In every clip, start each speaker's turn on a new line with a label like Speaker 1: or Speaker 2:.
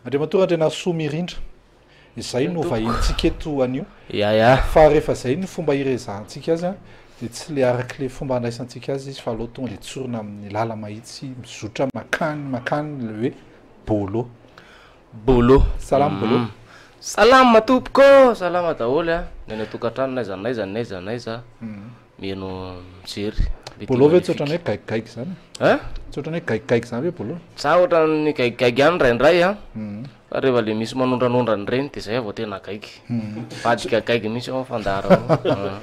Speaker 1: Andriamatoa Randrianarisoa Mirindra, izay no vahinintsika eto anio.
Speaker 2: Ya ya.
Speaker 1: Fa rehefa izay ny fomba irezahantsika azy dia tsy le araka le fomba andraisantsika azy izy fa aleo tonga dia tsorina amin'ny lala mahitsy mizotra makany makany le hoe Bolo.
Speaker 2: Bolo.
Speaker 1: Salama Bolo.
Speaker 2: Salama tompoko, salama daholo a, ny any an-tokantrano n'aiza n'aiza n'aiza n'aiza mino mijery.
Speaker 1: Bolo ve tsy ohatran'ny hoe gaigaigy zany?
Speaker 2: Hein?
Speaker 1: Tsy ohatran'ny hoe gaigaigy zany ve Bolo?
Speaker 2: Za ohatran'ny gaigigagy ihany indraindray a, fa rehefa le misy manondranondrana ireny de zay vao tena gaigy. Mivadika gaigy mihitsy ao fandaharana ao.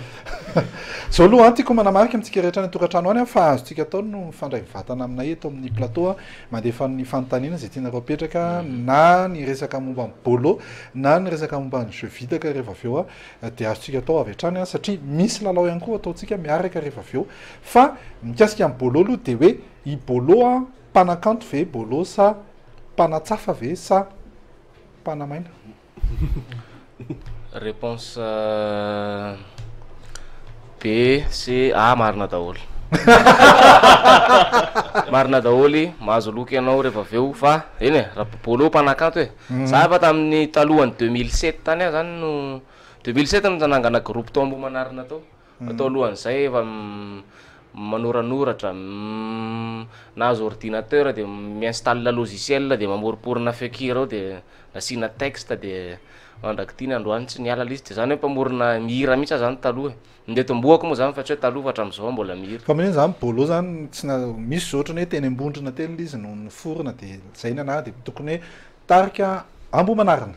Speaker 1: Zao aloha an, tiako manamarika amintsika rehetra any an-tokantrano any fa azontsika atao no mifandray mivantana aminay eto amin'ny plateau a, mandefa ny fanontaniana izay tianareo apetraka na ny resaka momba ny Bolo na ny resaka momba ny jeu vidaka rehefa avy eo dia azontsika atao avy hatrany satria misy lalao ihany koa ataontsika miaraka rehefa avy eo. Fa mikasika ny Bolo aloha dia hoe i Bolo a, mpanakanto ve Bolo sa mpanatsafa ve sa mpanamaina?
Speaker 2: Réponse B, C, A marina daholo. Marina daholo, mahazo loka ianao rehefa avy eo fa eny e, raha Bolo mpanakanto e. Za efa tamin'ny talohan'ny 2007 tany aho zany no 2007 no nanangana groupe tao Ambohimanarina tao. Fa tao alohan'izay efa manoranoratra, nahazo ordinateur de mi-installe logiciel de mamoromporona feon-kira ao de nasiana texte de mandrak'ity ny androany tsy niala le izy de zany hoe mpamorona mihira mihitsy aho zany taloha e, ndetombohako moa zany fa tsy hoe taloha fa hatramin'izao aho mbola mihira.
Speaker 1: Fa manino zany Bolo zany tsy na misy zao ohatran'ny hoe teny Ambondrona teny le izy no niforona de zay ny anah de tokony hoe tarika Ambohimanarina.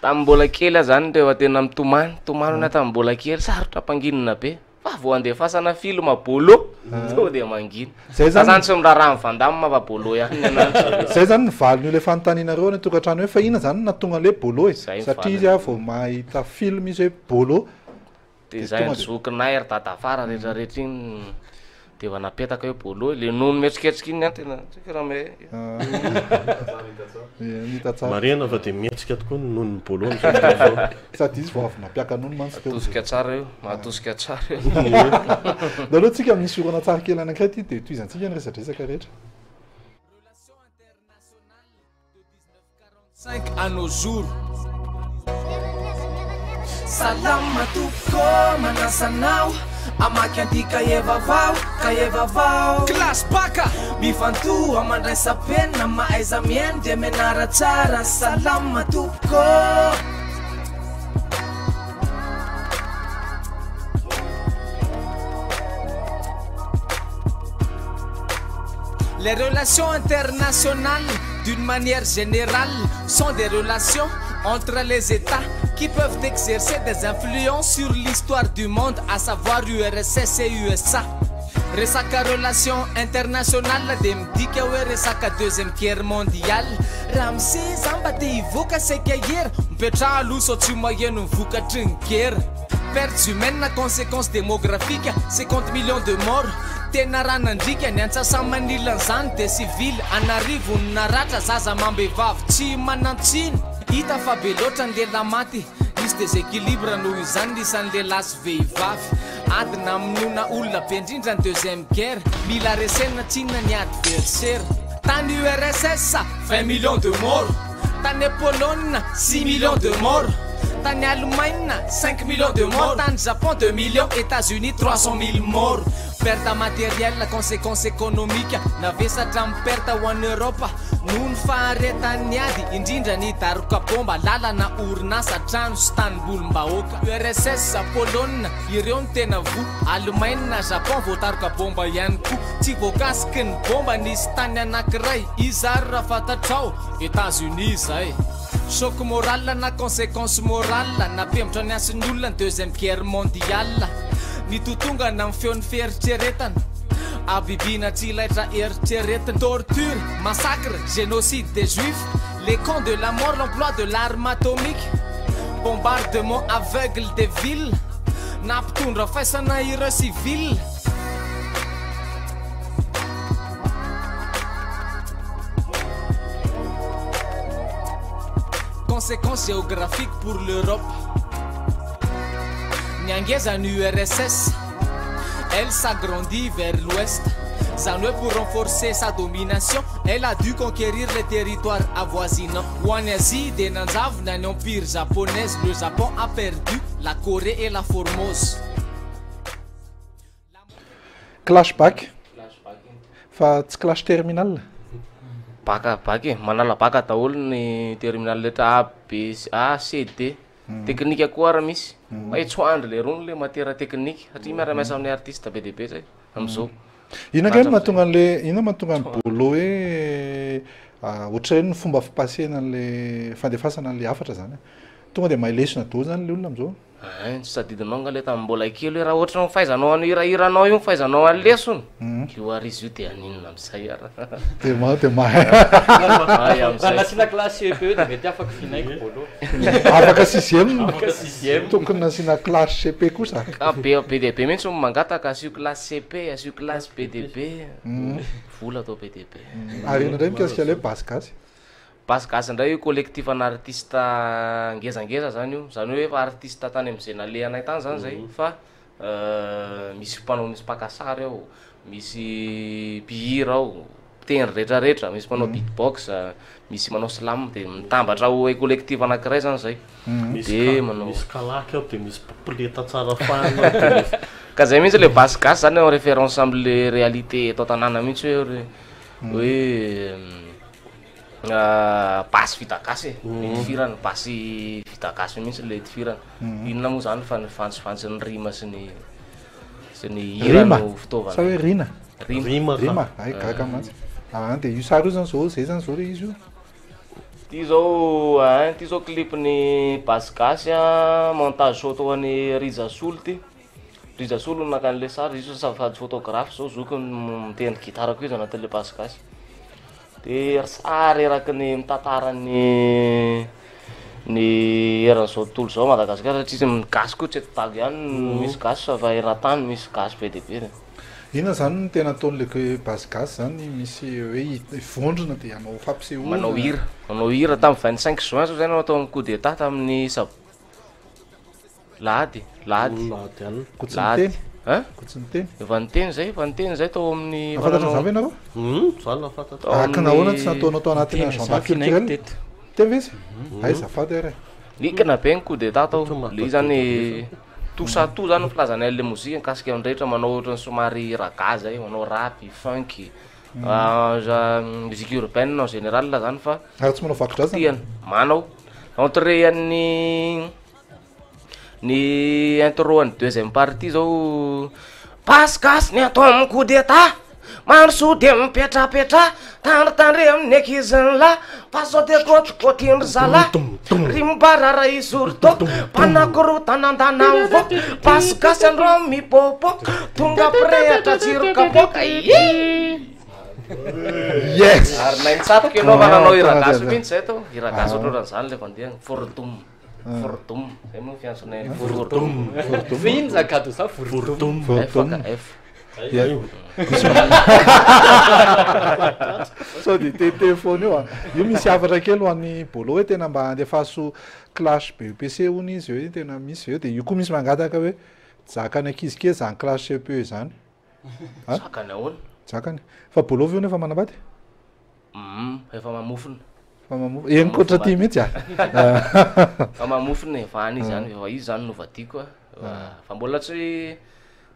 Speaker 2: Tamin'ny mbola kely aho zany rehefa tena mitomany, tomany hono aho tamin'ny mbola kely, sarotra ampanginina be. Fa vao andefasana film Bolo, tonga dia mangina.
Speaker 1: Zay
Speaker 2: Za
Speaker 1: zany
Speaker 2: zany tsy miraharaha an'i Van Damme fa Bolo ihany ny anah no jereko.
Speaker 1: Zay zany ny valin'io le fanontanianareo any an-tokantrano hoe fa inona zany no nahatonga an'le Bolo e?
Speaker 2: Zay ny
Speaker 1: Satria izy
Speaker 2: valiny.
Speaker 1: a vao mahita film izy hoe Bolo
Speaker 2: De
Speaker 1: de
Speaker 2: zay
Speaker 1: tonga
Speaker 2: ry
Speaker 1: de
Speaker 2: zokinay ry dadafara rehetra rehetra iny de efa napetaka hoe Bolo e, le nono mihetsiketsika iny ihany tena tsy haiko raha me
Speaker 1: Ie, hita tsara.
Speaker 3: Marihana fa dia mihetsika tokoa ny nonon'i Bolo amin'izao fotoana izao.
Speaker 1: Sady izy vao avy nampiaka nono mantsy teo.
Speaker 2: Mahatoska tsara io, mahatoska tsara io.
Speaker 1: Ndao aloha tsika misy horonantsary kely anankiray ity dia tohizantsika ny resadresaka rehetra.
Speaker 4: À nos jours. Salama tompoko manasa anao amaky anty kahie vaovao kahie vaovao Classe baka mifantoha mandraisa penina mahaiza mihaino dia mianara tsara Salama tompoko. Les relations internationales, d'une manière générale, sont des relations entre les États qui peuvent exercer des influences sur l'histoire du monde, à savoir URSS et USA. Resaka relation internationale dia midika hoe resaka deuxième guerre mondiale. Ramose za mba te hivoaka saika hiera, mipetraha aloha sao tsy maheno ny vokatry ny guerre. Pertes humaines, conséquences démographiques, 50 millions de morts, tena ra nandriaka, ny antsasa-manilan'izany dia sivily an'arivony naratra, zaza amam-behivavy tsy manan-tsiny. Hita fa be loatra ny lehilahy maty, nisy déséquilibre noho izany ny isan'ny lehilahy sy vehivavy. Ady namonoana olona be indrindra ny deuxième guerre, mila resena tsinona ny adversaire. Tany URSS, 20 millions de morts. Tany Pologne, 6 millions de morts. Tany Allemagne, 5 millions de morts. Tany Japon, 2 millions. États-Unis, 300 mille morts. Perte matérielle, conséquences économiques, navesatra amin'ny perte ho an'i Europe noho ny faharetan'ny ady, indrindra ny daroka bomba, lalana, orinasa, trano sy tanimbolim-bahoaka. URSS, Pologne, ireo no tena voa. Allemagne, Japon voadaroka bomba ihany koa. Tsy voakasiky ny bomba nisy tany anankiray. Iza ary raha fantatrao? Etats-Unis izay. Choc moral na consequence morale, nampihemotra ny hasin'ny olona ny deuxième guerre mondiale. Nitotongana ny feon'ny fieritreretana. Habibiana tsy laitra eritreretina. Torture, massacre, génocide des juifs, les camps de la mort, l'emploi de l'arme atomique, bombardement aveugle des villes, nampitondra faisana ireo civils. Conséquences géographiques pour l'Europe. Ny angeza ny URSS. Elle s'agrandit vers l'ouest. Zany hoe pour renforcer sa domination, elle a dû conquérir les territoires avoisinants. Ho any Asie de nanjavona ny empire japonaise. Le Japon a perdu la Corée et la Formose.
Speaker 1: Clash bac fa tsy clash terminal.
Speaker 2: Bac bac e, manala bac daholo ny terminal rehetra A, B, A, C, D. Teknika koa ary misy. Fa etsoandro le rony le matière technique satria miara-miasa amin'ny artiste be dia be zay am'zao.
Speaker 1: Inona kay no mahatonga an'le, inona mahatonga ny Bolo hoe ohatr'ireny ny fomba fipasena an'le fandefasana an'le hafatra zany? Tonga de mahay lesona daholo zany le olona am'zao?
Speaker 2: Ein, tsy tadidinao nga le tamin'ny mbola kely hoe raha ohatra ny fahaizanao an'io hirahiranao io ny fahaizanao an'ny lesona, io ary izy io de haninona am'zay ary.
Speaker 1: De ma- de mahay.
Speaker 2: Mahay
Speaker 5: Raha
Speaker 2: am'zay.
Speaker 5: nasiana classe CEPE de mety afaka finaiko Bolo.
Speaker 1: Afaka sixième.
Speaker 5: Afaka sixième.
Speaker 1: Tokony nasiana classe CP kosa.
Speaker 2: Ah, be be dia be mihitsy no mangataka asio classe CP, asio classe be dia be. Vola atao be dia be.
Speaker 1: Ary inona indray mikasika ilay hoe basy gasy?
Speaker 2: Basy gasy indray io collectif ana artiste ngezangeza zany io, zany hoe efa artiste tany am'zay nalehanay tany zany zay fa misy mpanao, misy mpaka sary ao, misy mpihira ao, mpitendry rehetrarehetra, misy mpanao beatbox, misy manao slam, de mitambatra ho collectif anankiray zany zay.
Speaker 3: Misy
Speaker 2: De
Speaker 3: ka-
Speaker 2: manao
Speaker 3: misy kalaky ao de misy poleta tsara fahana ao de misy
Speaker 2: Ka zay mihitsy le basy gasy zany en référence am'le réalité eto an-tanàna mihitsy hoe re- hoe basy vita gasy e, le tifirana, basy vita gasy mihitsy le tifirana. Inona moa zany fa ny fantsifantsy ny rima sy ny sy ny hira
Speaker 1: Rima?
Speaker 2: no fitaovana.
Speaker 1: Sa hoe rina?
Speaker 2: Rima.
Speaker 3: Rima ka.
Speaker 1: Rima, ay gaga mantsy. Ah, de io sary io zany zao, zay zany zao le izy io.
Speaker 2: Ty zao ein, ty zao clip ny basy gasy a, montage photo an'i Rija Solo ty. Rija Solo no naka an'le sary, izy zao sady photographe zao zokiny mitendry gitara koa izy anatin'le basy gasy. De sary eraky ny mitantara ny ny eran'izao tontolo izao Madagasikara satria tsy ny gasy koa tsy eto Dago ihany no misy gasy fa eran-tany misy gasy be dia be re.
Speaker 1: Inona zany no tena ataon'le basy gasy zany misy hoe vondrona de hanao fampisehoana?
Speaker 2: Manao hira, manao hira tamin'ny 25 juin zao zay nanao tao amin'ny coup d'état tamin'ny sab lahady, lahady.
Speaker 3: Lahady alina.
Speaker 1: Ko tsy
Speaker 2: Lahady.
Speaker 1: niteny?
Speaker 2: Hein?
Speaker 1: Ko tsy niteny?
Speaker 2: Efa niteny zay, efa niteny zay tao amin'ny
Speaker 1: Nahafantatra an'izany ve ianareo?
Speaker 3: Za nahafantatra.
Speaker 2: Tao
Speaker 1: Ah, ka nahoana
Speaker 2: amin'ny
Speaker 1: tsy nataonao tao anatin'ny
Speaker 5: Teny
Speaker 1: agenda
Speaker 5: za finaiko
Speaker 1: culturel?
Speaker 5: teto.
Speaker 1: Teny ve izy? Ay, azafady ary.
Speaker 2: Nikina be ny coup d'état tao.
Speaker 3: Tonga
Speaker 2: Le izy zany tout ça tout zany filazana an'le mozika mikasika amin'ny rehetra manao ohatran'ny somary raga zay, manao rap, funk, musique urbaine en général zany fa
Speaker 1: Ary tsy manao vakodrazana?
Speaker 2: tiany manao entrée an'ny ny intro an'ny deuxième partie zao basy gasy ny atao amin'ny coup d'état mandroso de mipetrapetra tandritandre amin'ny ankizin'ny lahy fa sao de kôtikôtindry zalahy rimbarara isorto mpanakorotana mivoaka basy gasy andro mipopoka tonga pirehatra jiro kapoka. Ii!
Speaker 1: Yes!
Speaker 2: Ary nahay nitsatoka ianao fa nanao hira
Speaker 1: Ah,
Speaker 2: gasy
Speaker 1: tonga
Speaker 2: mihitsy zay tao. Hira gasy ohatrohatran'izany le fandehany. Fordum. Fordum. Zay moa fiantsonay ny Fordum.
Speaker 5: Fa ino za cadeau za vorodom.
Speaker 2: F
Speaker 1: Vorodom.
Speaker 2: ka F.
Speaker 1: Ya. Sao de téléphone io a. Io misy hafatra kely ho an'ny Bolo hoe tena mba andefaso clash BEPC hono izy hoe tena misy eo de io koa misy mangataka hoe zakany ankizy kely zany clash CPE zany. Ah?
Speaker 2: Zakany ahoana?
Speaker 1: Zakany. Fa Bolo ve io nefa manambady?
Speaker 2: Efa mamofona.
Speaker 1: Fa mamofona. Eny koatra ty mihitsy a.
Speaker 2: Fa mamofona e, fa any izy zany, efa izy zany no vadiko a. Fa mbola tsy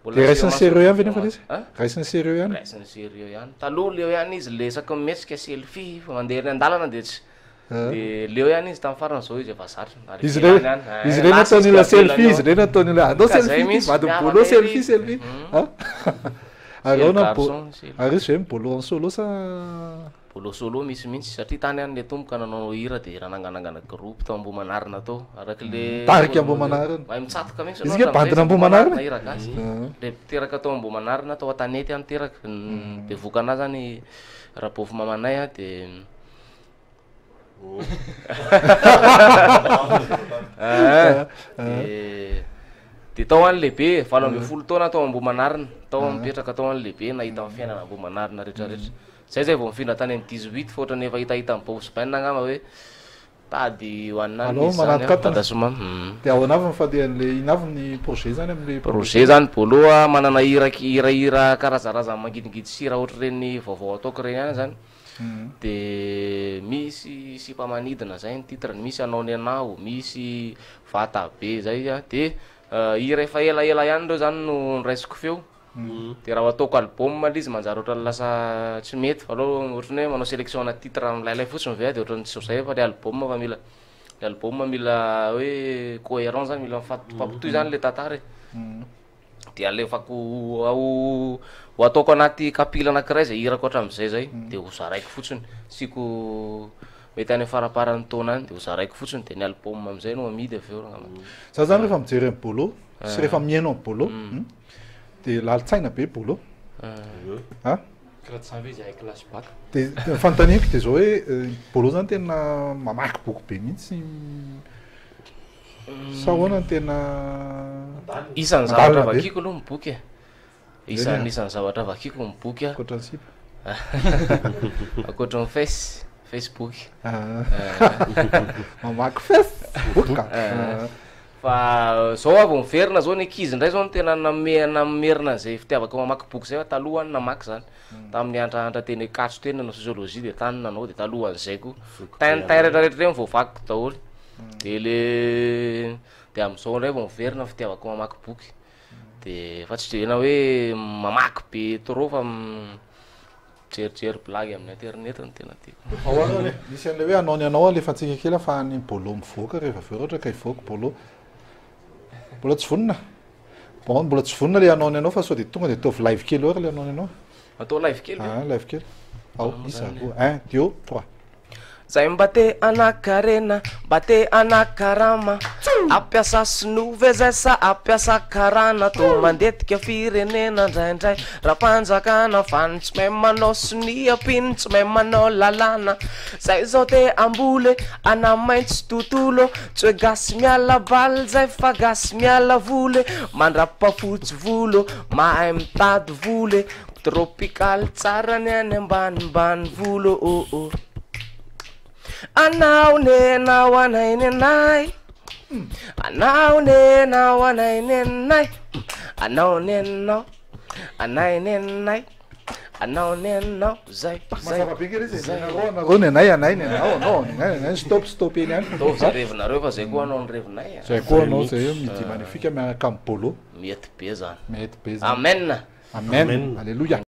Speaker 2: mbola
Speaker 1: De
Speaker 2: tsy
Speaker 1: raisiny
Speaker 2: eo
Speaker 1: sérieux ihany ve
Speaker 2: maso-
Speaker 1: nefa le izy?
Speaker 2: Hein?
Speaker 1: Raisiny sérieux ihany?
Speaker 2: Raisiny sérieux ihany. Taloha leo ihany izy le isaky ny mihetsika selfie fa mandeha eny an-dalana de tsy de leo ihany izy tamin'ny farany zao izy efa zatra. Ary
Speaker 1: Izy
Speaker 2: ivelany
Speaker 1: reny,
Speaker 2: ihany.
Speaker 1: izy
Speaker 2: Eh,
Speaker 1: reny
Speaker 2: lasa
Speaker 1: nataony
Speaker 2: izy
Speaker 1: ilay
Speaker 2: de avelany
Speaker 1: selfie,
Speaker 2: eo.
Speaker 1: izy reny nataony ilay andao
Speaker 2: Ka zay
Speaker 1: selfie ty,
Speaker 2: mihitsy,
Speaker 1: vadin'i
Speaker 2: miavaka
Speaker 1: Bolo
Speaker 2: ery
Speaker 1: selfie
Speaker 2: izy.
Speaker 1: selfie. Ah? Ary ahoana
Speaker 2: garçon,
Speaker 1: Bo-
Speaker 2: selfie.
Speaker 1: ary izy ve Bolo en solo sa
Speaker 2: Bolo solo misy mihitsy satria tany any le tomboka nanao hira de raha nanganangana groupe tao Ambohimanarina tao araky le
Speaker 1: Tarika Ambohimanarina.
Speaker 2: Mahay mitsatoka mihitsy
Speaker 1: Izy
Speaker 2: ianao
Speaker 1: ke bandina
Speaker 2: hatramin'izay,
Speaker 1: Ambohimanarina?
Speaker 2: hira gasy. Le teraka tao Ambohimanarina tao Antanety any teraka. Bevoka anahy zany Rabofy mamanay a de Ah, de tao any lehibe 18 taona tao Ambohimanarina tao mipetraka tao any lehibe nahita ny fiainana Ambohimanarina rehetrarehetra. Zay zay vao nifindra tany amin'ny 18 fa ohatran'ny efa hitahita amin'ny Bob Spain angamba hoe Tady hoanina any
Speaker 1: Alao
Speaker 2: izy zany a,
Speaker 1: manatokatona.
Speaker 2: Dada sy mama.
Speaker 1: De ahoana avy ny fandehan'le inona avy ny projet zany am'le
Speaker 2: Projet zany Bolo a, manana hira hirahira karazarazany mangidigidy sira ohatr'ireny vaovao ataoko ireny ihany zany. De misy sipa manidina zay ny titrany, misy anao ny anao, misy vata be zay a, de hira efa elaela ihany reo zany no noraisiko feo. De raha ho ataoko album le izy manjary ohatran'ny lasa tsy mety fa aleo ohatran'ny hoe manao sélection ana titre milailay fotsiny ve de ohatran'ny tsy zay fa le album fa mila le album mila hoe cohérent zany, mila mifampitohy zany le tantara e. De alefako ao ho ataoko anaty kapila anankiray zay hirako hatramin'izay zay, de ho zaraiko fotsiny, asiako mety any faraparan'ny taona any de ho zaraiko fotsiny, de ny album am'zay no amidy avy eo angamba.
Speaker 1: Za zany rehefa mijery an'i Bolo sy rehefa mihaino an'i Bolo, de lalin-tsaina be Bolo. A?
Speaker 5: Karaha tsy zany ve izahay classe bac?
Speaker 1: De ny fanontaniako de zao hoe Bolo zany tena mamaky boky be mihitsy sa ahoana ny tena
Speaker 2: Isan'ny zavatra
Speaker 1: Mandalina be.
Speaker 2: vakiko aloha ny boky e. Isan'ny isan'ny zavatra vakiko ny boky a.
Speaker 1: Ankoatra ny sipa.
Speaker 2: Ankoatra ny face, Facebook.
Speaker 1: Ah. Mamaky Facebook.
Speaker 2: Ah. Fa zao aho vao miverina zao ny ankizy indray zao no tena nanome namerina an'izay fitiavako mamaky boky zay fa taloha aho namaky zany. Tamin'ny andraandra teny Ankatso teny nanao sociologie de tany nanao de talohan'izay koa. Tintin rehetrarehetra reny voavakiko daholo. De le de am'zao indray vao miverina ny fitiavako mamaky boky. De fa tsy de tena hoe mamaky be trop fa mijerijery blague amin'ny internet no tena tiako.
Speaker 1: Ao ary misy an'le hoe anao ny anao alefantsika kely ahafahan'ny Bolo mivoaka rehefa avy eo raha ohatra ka hivoaka Bolo. Mbola tsy vonona? Bon, mbola tsy vonona le anao ny anao fa sao de tonga de ataovy live kely eo ary le anao ny anao.
Speaker 2: Atao live kely ve?
Speaker 1: Ah, live kely. Ao, isa, roa, un, deux, trois.
Speaker 2: Zay mba te hanakarena, mba te hanakarama, ampiasa sinoa ve zay sa ampiasa karana? Tô mandetika firenena ndraindray, raha-panjakana fa ny tsy mahay manao sonia mpino tsy mahay manao lalàna. Zay zao te hamboly hanamaitso tontolo, tsy hoe gasy miala bal zay fa gasy miala voly, mandrapafotsy volo, mahay mitady voly, tropical tsara ny any ambanimbany volo. Oh, oh. Anao nenao anay nenay, anao nenao anay nenay, anao nenao anay nenay, anao nenao zay zay.
Speaker 1: Mazava be kely izy, nareo anareo nenay anay nenao anao nenay nenay, stop stop eny ihany.
Speaker 2: Ataovy zay revinareo fa zay koa anao ny revinay.
Speaker 1: Zay koa anao zay midi magnifique miaraka amin'ny Bolo.
Speaker 2: Mety be zany.
Speaker 1: Mety be zany.
Speaker 2: Amen.
Speaker 1: Amen. Alléluia.